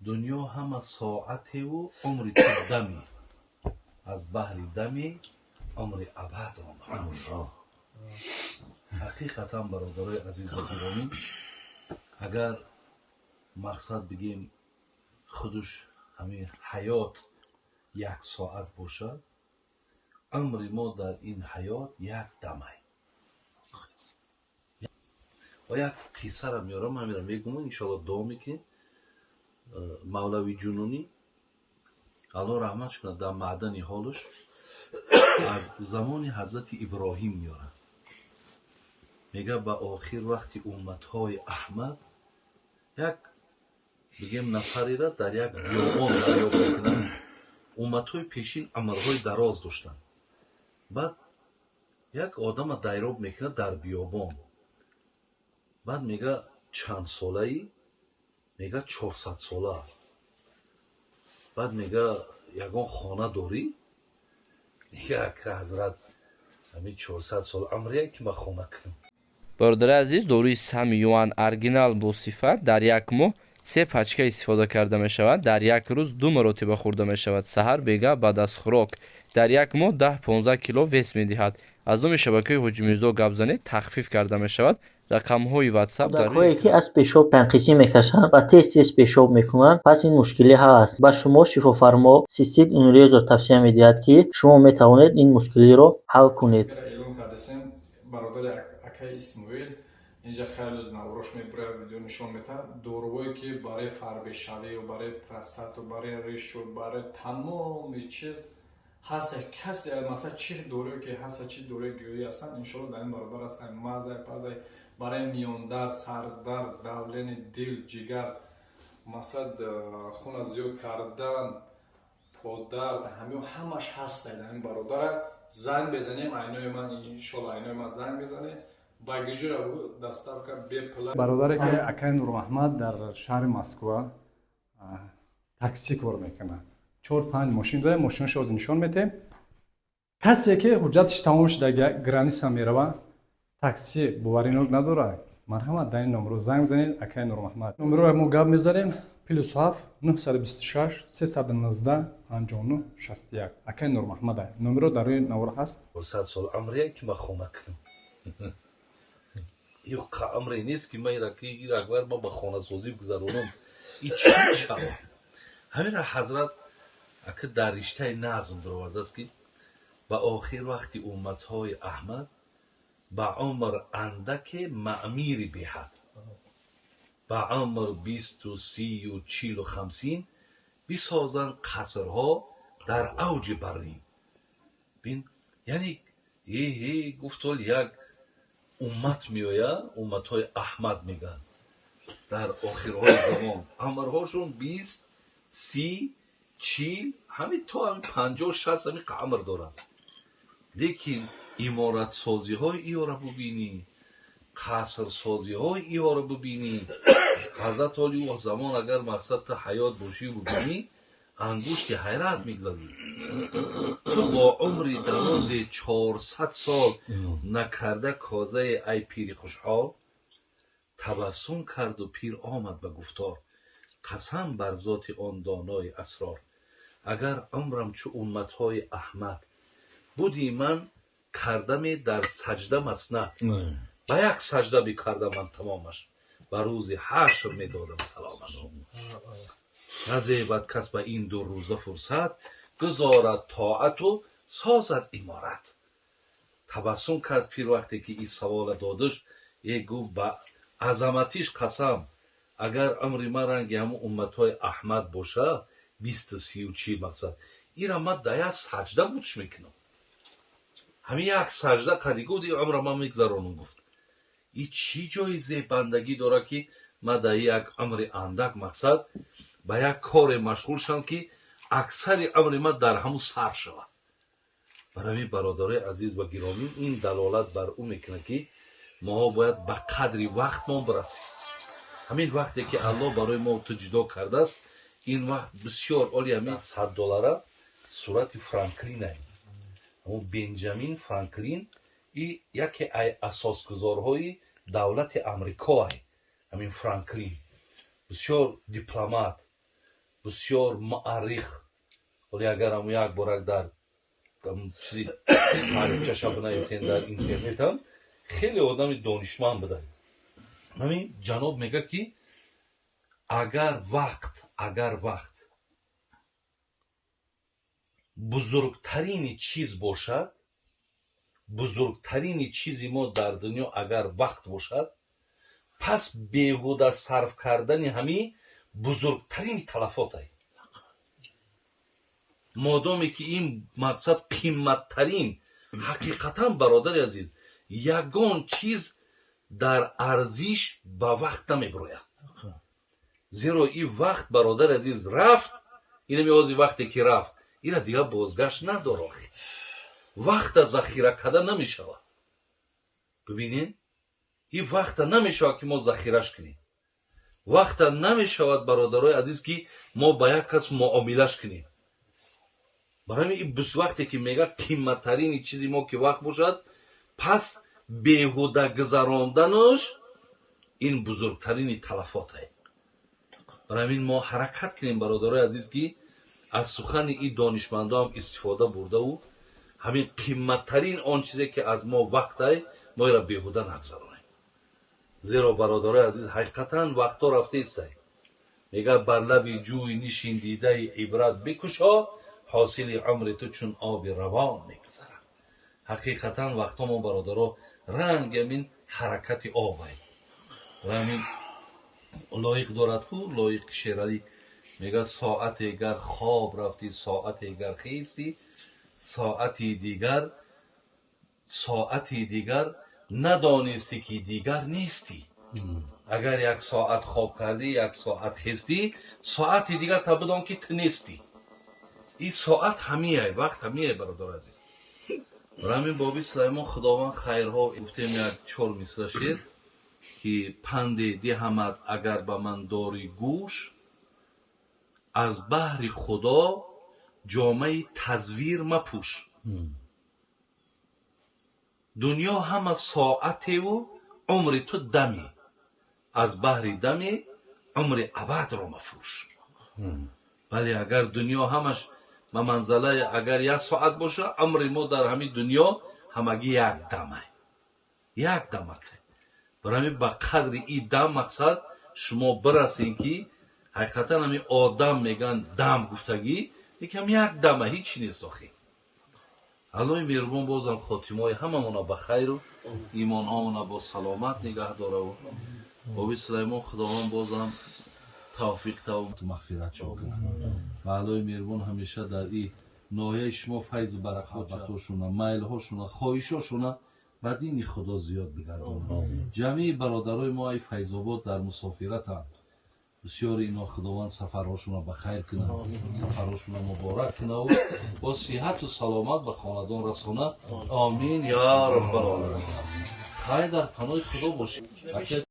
Дунё ҳама соатеву умри ту дами, аз баҳри дами умри абадро мафурӯш. Ҳақиқатан, бародарои азиз ва гиромӣ, агар мақсад бигем, худуш ҳамин ҳаёт як соат бошад, умри мо дар ин ҳаёт як дамай. Ва як қиссара меорам, ҳамира мегӯм, иншоалло дуо мекунем. Мавлави Ҷунунӣ, Аллоҳ раҳматш кунад, дар маъдани ҳолаш аз замони ҳазрати Иброҳим меорад. Мега, ба охир вақти умматҳои Аҳмад як, бигем, нафарера дар як биёбон дарёфт мекунанд. Умматҳои пешин амрҳои дароз доштанд. Баъд як одама дайроб мекунад дар биёбон. Баъд мега: «Чанд солаӣ?» Мега: «400 сола». Баъд мега: «Ягон хона дорӣ?» Мега: «Ака ҳазрат, ҳамин 400 сол амрия, ки ман хона кунам?» Бародари азиз, доруи сами юан оригинал бо сифат дар як моҳ се пачка истифода карда мешавад. Дар як рӯз ду маротиба хӯрда мешавад: саҳар, бега, баъд аз хӯрок. Дар як моҳ 10-15 кило вес медиҳад. Аз номи шабакаи Ҳоҷи Мирзо гап занед, тахфиф карда мешавад. Рақамҳои Ватсап дар Кӯдакҳое, ки аз пешоб танқисӣ мекашанд ва тез тез пешоб мекунанд, пас ин мушкилӣ ҳал аст. Ба шумо шифофармо цистит Унрезо тавсия медиҳад, ки шумо метавонед ин мушкилиро ҳал кунед. Эълон кардасем, бародари акаи Исмоил инҷа хеле наврош мебурад, видео нишон метаҳад. Доруҳое, ки барои фарбешавию барои простату, барои ришу, барои тамоми чиз ҳаста, касе, масалан, чӣ доруе ки ҳаста, чӣ доруи гиёҳӣ ҳастанд, иншоалло, дар ин бародар ҳастанд. Мазай пазай, барои миёндард, сардард, давление, дил, ҷигар, масалан, хуна зиёд кардан, подард, ҳамио ҳамаш ҳаста. Дар ин бародара занг безанем, айнои ман, иншоалло, айнои ман занг безанем, ба гижира доставка бепула. Бародаре ки акаи Нурмаҳмад дар шаҳри Москва такси кор мекунад, чор панҷ мошин дорем, мошинашо ҳозир нишон метем. Касе ки ҳуҷҷаташ тамом шуда, граница мерава, такси боваринок надорад, марҳамат, дар ин номеро занг бизанед. Акаи Нурмаҳмад, номерои мо гап мезанем: +7 926 319 59 61. Акаи Нурмаҳмада, номеро дар рӯи навор ҳаст. 400 сол амрия, ки ман хона кунам? Ё амре нест, ки ман ира акбар ма ба хонасозӣ гузаронам. И чӣ мешавад? Ҳаминра ҳазрат ака дар риштаи назм даровардааст, ки ба охир вақти умматҳои Аҳмад ба умр андаке маъмири беҳад, ба умр 20-у 30-у 40-у 50 бисозанд қасрҳо дар авҷи баррин. Бин, яъне е гуфтол, як уммат меояд, умматҳои Аҳмад мегӯянд, дар охирҳои замон амрҳошон 20, 30, 40, ҳамин то ҳамин 50, 60 ҳамин амр доранд, лекин иморатсозиҳои иёро бубинӣ, қасрсозиҳои иёро бубинӣ. Ҳазрат оли ӯ замон агар мақсад ту ҳаёт бошӣ, бубинӣ, ангушти ҳайрат мегзадӣ. Ту бо умри дарози 400 сол накарда козаи, ай пири хушҳол. Табассум карду пир омад ба гуфтор: «Қасам бар зоти он донои асрор, агар умрам чу умматҳои Аҳмад буди, ман кардаме дар саҷда маснад, ба як саҷда бикарда ман тамомаш, ба рӯзи ҳашр медодам саломаш. Назебад кас ба ин ду рӯза фурсат, гузорад тоату созад иморат». Табассум кард пир, вақте ки ин савола додаш. Е гуфт: «Ба азаматиш қасам, агар амри ман ранги ҳамун умматҳои Аҳмад боша, 20, 30, 40, мақсад ира ман да як саҷда будш мекунам». Ҳамин як саҷда қади гуфт, ин умра ман мегзаронам. Гуфт: «И чӣ ҷои зеббандагӣ дорад, ки ман дар як амри андак, мақсад, ба як коре машғул шавам, ки аксари амри ман дар ҳамун сарф шавад?» Барои бародарои азиз ва гиромӣ, ин далолат бар ӯ мекунад, ки моҳо бояд ба қадри вақтмон бирасем. Ҳамин вақте ки Аллоҳ барои мо ту ҷудо кардааст, ин вақт бисёр оли. Ҳамин 100 доллара сурати Франклина, ҳамун Бенҷамин Франклин, и яке ай асосгузорҳои давлати Амрико ай. Ҳамин Франклин бисёр дипломат. Бисёр муаррих. Ҳоли агар ҳаму як борак дар чизи таърихчаша бинависен дар интернетам, хеле одами донишманд буда. Ҳамин ҷаноб мегӯяд, ки агар вақт бузургтарини чиз бошад, бузургтарини чизи мо дар дунё агар вақт бошад, пас беҳуда сарф кардани ҳамин бузургтарини талафотай. Модоме ки ин мақсад қимматтарин, ҳақиқатан, бародари азиз, ягон чиз дар арзиш ба вақт намебирояд, зеро ин вақт, бародари азиз, рафт, инами ози вақте ки рафт, ира дигар бозгашт надорад. Вақта захира карда намешавад. Бибинед, ин вақта намешавад, ки мо захираш кунем. Вақта намешавад, бародарои азиз, ки мо ба як кас муомилаш кунем. Барои ин вақте ки мега қимматтарини чизи мо ки вақт бошад, пас беҳуда гузаронданаш ин бузургтарини талафотае. Барои ҳамин мо ҳаракат кунем, бародарои азиз, ки аз сухани ин донишмандоам истифода бурдаву ҳамин қимматтарин он чизе ки аз мо вақтай, мо ира беҳуда нагзаронем. Зеро, бародарои азиз, ҳақиқатан вақтҳо рафта истай. Мегӯяд: «Бар лаби ҷӯй нишин, дидаи ибрат бикушо, ҳосили умри ту чун оби равон мегузарад». Ҳақиқатан вақтҳо мо, бародаро, ранги ҳамин ҳаракати обай. Ҳамин Лоиқ дорад ку, Лоиқ Шералӣ мегӯяд: «Соате гар хоб рафтӣ, соате гар хестӣ, соати дигар, соати дигар надонистӣ, ки дигар нестӣ». Агар як соат хоб кардӣ, як соат хестӣ, соати дигар та бидон, ки ту нестӣ. Ин соат ҳамияй, вақт ҳамияй, бародар азиз. Барои ҳамин, боби Сулаймон, Худованд хайрҳо гуфтем, як чор мисра шеър, ки панде диҳамад, агар ба ман дорӣ гӯш, аз баҳри Худо ҷомаи тазвир мапӯш. Дунё ҳама соатеву умри ту даме, аз баҳри даме умри абадро мафурӯш. Бале, агар дунё ҳамаш ба манзалаи агар як соат боша, умри мо дар ҳамин дунё ҳамагӣ як дамай, як дамакай. Барои ҳамин ба қадри ин дам мақсад шумо бирасем, ки ҳақиқатан ҳамин одам мегӯянд дам гуфтагӣ, лекин як дама ҳеҷ нест охи. Аллоҳи меҳрубон бозам хотимаҳои ҳамамона ба хайру имонҳомона бо саломат нигаҳ дораву, боби Сулаймон, Худованд бозам тавфиқ таву мағфиратшон кунад ва Аллоҳи меҳрубон ҳамеша дар и ноҳияи шумо файзу баракотшона, майлҳошона, хоҳишошона ба дини Худо зиёд бигардонад. Ҷамъии бародарои мо ай Файзобод дар мусофиратанд бисёри ино, Худованд сафарҳошона ба хайр кунад, сафарҳошона муборак кунаву бо сиҳату саломат ба хонадон расонад. Омин ё Раббал оламин. Хайр, дар паноҳи Худо бошед.